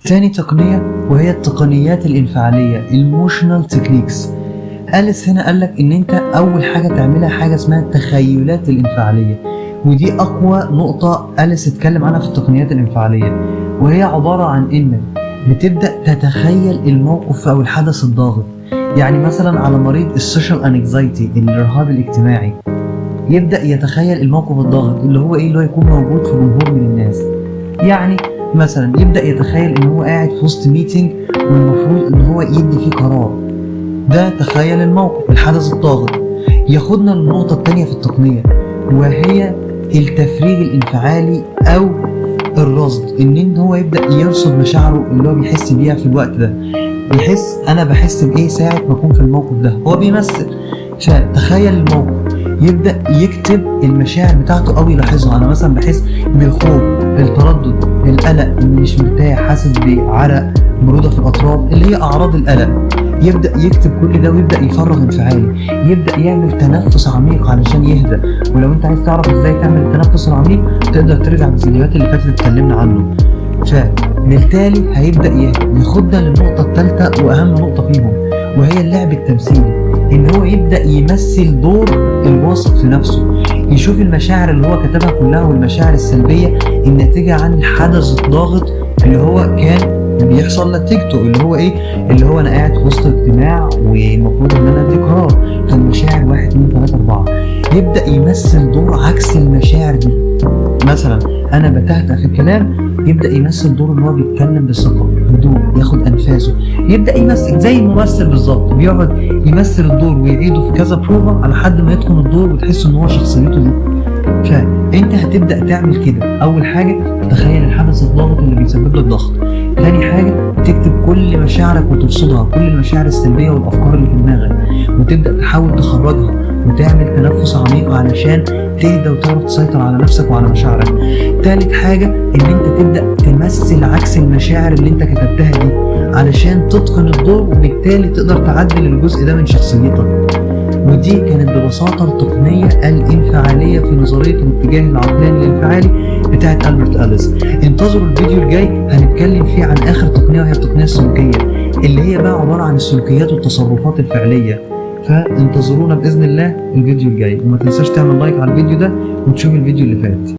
تاني تقنية وهي التقنيات الانفعالية، emotional techniques. أليس هنا قالك إن أنت أول حاجة تعملها حاجة اسمها التخيلات الانفعالية، ودي أقوى نقطة أليس اتكلم عنها في التقنيات الانفعالية، وهي عبارة عن إنك بتبدأ تتخيل الموقف أو الحدث الضاغط. يعني مثلا على مريض ال social anxiety، الرهاب الاجتماعي، يبدأ يتخيل الموقف الضاغط اللي هو ايه؟ اللي هو يكون موجود في جمهور من الناس. يعني مثلا يبدأ يتخيل ان هو قاعد في وسط meeting والمفروض ان هو يدي فيه قرار. ده تخيل الموقف، الحدث الضاغط. ياخدنا للنقطة التانية في التقنية، وهي التفريغ الانفعالي او الرصد، ان هو يبدأ يرصد مشاعره اللي هو بيحس بيها في الوقت ده. بيحس انا بحس بايه ساعة ما اكون في الموقف ده؟ هو بيمثل، فتخيل الموقف، يبدأ يكتب المشاعر بتاعته او يلاحظها. انا مثلا بحس بالخوف، بالتردد، القلق، اني مش مرتاح، حاسس بعرق، برودة في الاطراف، اللي هي اعراض القلق. يبدا يكتب كل ده ويبدا يفرغ انفعالي. يبدا يعمل تنفس عميق علشان يهدى، ولو انت عايز تعرف ازاي تعمل التنفس العميق تقدر ترجع للفيديوهات اللي فاتت اتكلمنا عنه. فبالتالي هيبدا يهدى. ياخدنا للنقطة الثالثة واهم نقطة فيهم، وهي اللعب التمثيلي، ان هو يبدا يمثل دور الواثق في نفسه، يشوف المشاعر اللي هو كتبها كلها والمشاعر السلبية الناتجة عن الحدث الضاغط اللي هو كان بيحصل نتيجته، اللي هو ايه؟ اللي هو انا قاعد في وسط اجتماع والمفروض ان انا ادي قرار، فالمشاعر 1 2 3 4. يبدا يمثل دور عكس المشاعر دي. مثلا انا بتهتأ في الكلام، يبدا يمثل دور ان هو بيتكلم بثقه، هدوء، ياخد انفاسه. يبدا يمثل زي الممثل بالظبط، بيقعد يمثل الدور ويعيده في كذا بروفا على حد ما يتقن الدور وتحس ان هو شخصيته دي. فانت هتبدا تعمل كده. اول حاجة تتخيل الحدث الضاغط اللي بيسبب لك ضغط. تاني حاجة تكتب كل مشاعرك وترصدها، كل المشاعر السلبية والافكار اللي في دماغك، وتبدا تحاول تخرجها، وتعمل تنفس عميق علشان تهدى وتعرف تسيطر على نفسك وعلى مشاعرك. تالت حاجة ان انت تبدا تمثل عكس المشاعر اللي انت كتبتها دي علشان تتقن الدور، وبالتالي تقدر تعدل الجزء ده من شخصيتك. ودي كانت ببساطة التقنية الانفعالية في نظرية الاتجاه العقلاني الانفعالي بتاعت ألبرت أليس. انتظروا الفيديو الجاي، هنتكلم فيه عن آخر تقنية وهي التقنية السلوكية، اللي هي بقى عبارة عن السلوكيات والتصرفات الفعلية. فانتظرونا بإذن الله الفيديو الجاي، وما تنساش تعمل like على الفيديو ده وتشوف الفيديو اللي فات.